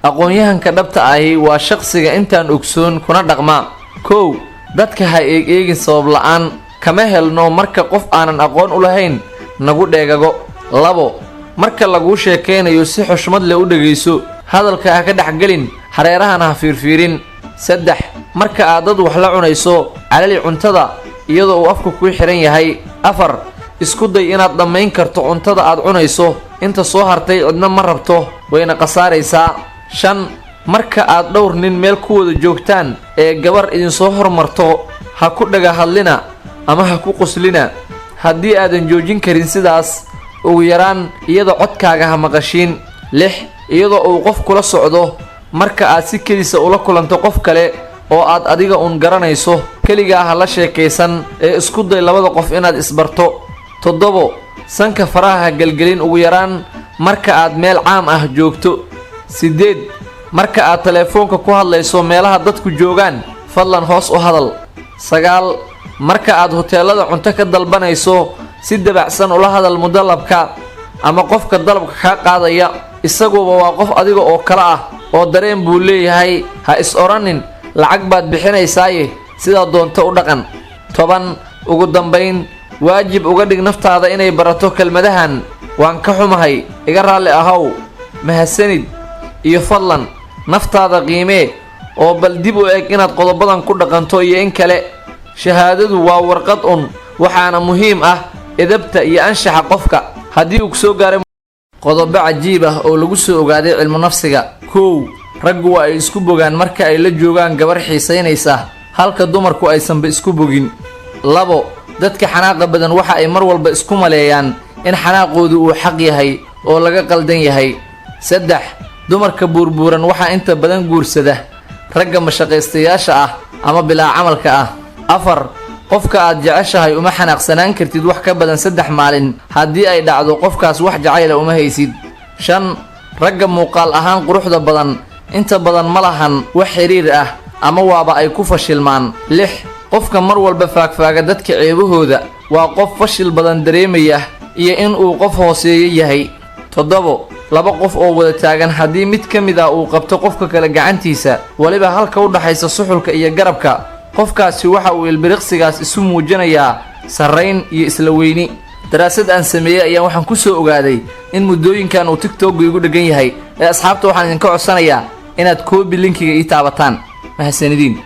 Aqoon-yahanka dhabta ahi waa shaqsiga intaan ogsoon kuna dhaqmaa. 1, dadka ha eeg eegin sabab la-aan. Kama helno marka qof aanan aqoon u lahayn nagu dheegago. 2, marka laguu sheekaynayo si xushmad leh u dhegayso, hadalka ha ka dhexgelin, hareerahana ha fiirfiirin. 3, marka aad dad wax la cunayso, calali cuntada iyadoo uu afku kuu xihan yahay. 4, isku day inaad dhammayn karto cuntada aad cunayso. Inta soo hartay cidna ma rabto, wayna khasaaraysaa. 5, marka aad dhowr nin meel ku wada joogtaan ee gabar idinsoo hormarto, ha ku dhaga hadlina ama ha ku qoslina. Haddii aadan joojin karin sidaas, ugu yaraan iyada codkaaga ha maqashiin. 6, iyadoo uu qof kula socdo, marka aad si kedisa ula kulanto qof kale oo aad adiga uun garanayso, keligaa ha la sheekaysan ee isku day labada qof inaad isbarto. 7, sanka faraha ha gelgelin, ugu yaraan marka aad meel caam ah joogto. 8, marka aad teleefoonka ku hadlayso meelaha dadku joogaan, fadlan hoos u hadal. 9, marka aad huteelada cunto ka dalbanayso, si dabacsan ula hadal mudalabka ama qofka dalabka kaa qaadaya. Isaguba waa qof adiga oo kale ah oo dareen buu leeyahay. Ha is odhanin lacag baad bixinaysaaye sidaa doonto u dhaqan. 10, ugu dambayn, waajib uga dhig naftaada inay barato kelmadahan: waan ka xumahay, iga raalli ahow, mahadsanid iyo fadlan. Naftaada qiimee oo bal dib u eg inaad qodobadan ku dhaqanto iyo in kale. Shahaadadu waa warqad un, waxaana muhiim ah edabta iyo anshaxa qofka. Haddii uu kusoo gaaray qodobo cajiib ah oo lagu soo ogaaday cilmu nafsiga. 1, raggu waa ay isku bogaan marka ay la joogaan gabar xiisaynaysa, halka dumarku aysanba isku bogin. 2, dadka xanaaqa badan waxa ay mar walba isku maleeyaan in xanaaqoodu uu xaq yahay oo laga qaldan yahay. 3, dumarka buurbuuran waxaa inta badan guursada ragga mashaqaystayaasha ah ama bilaa camalka ah. 4, qofka aad jeceshahay uma xanaaqsanaan kartid wax ka badan 3 maalin. Haddii ay dhacdo, qofkaas wax jacayla uma haysid. 5, ragga muuqaal ahaan quruxda badan inta badan ma lahan wax xiriir ah ama waaba ay ku fashilmaan. 6, qofka mar walba faagfaaga dadka ceebahooda waa qof fashil badan dareemaya iyo in uu qof hooseeyo yahay. 7, laba qof oo wada taagan haddii mid ka mid ah uu qabto qofka kale gacantiisa, weliba halka u dhaxaysa suxulka iyo garabka, qofkaasi waxa uu ilbiriqsigaas isu muujinayaa sarrayn iyo isla weyni. Daraasad aan sameeyey ayaan waxaan ku soo ogaaday in muddooyinkan uu TikTok igu dheggan yahay. Ee asxaabta, waxaan idinka codsanayaa inaad copy linkiga ii taabataan. Mahasanidiin.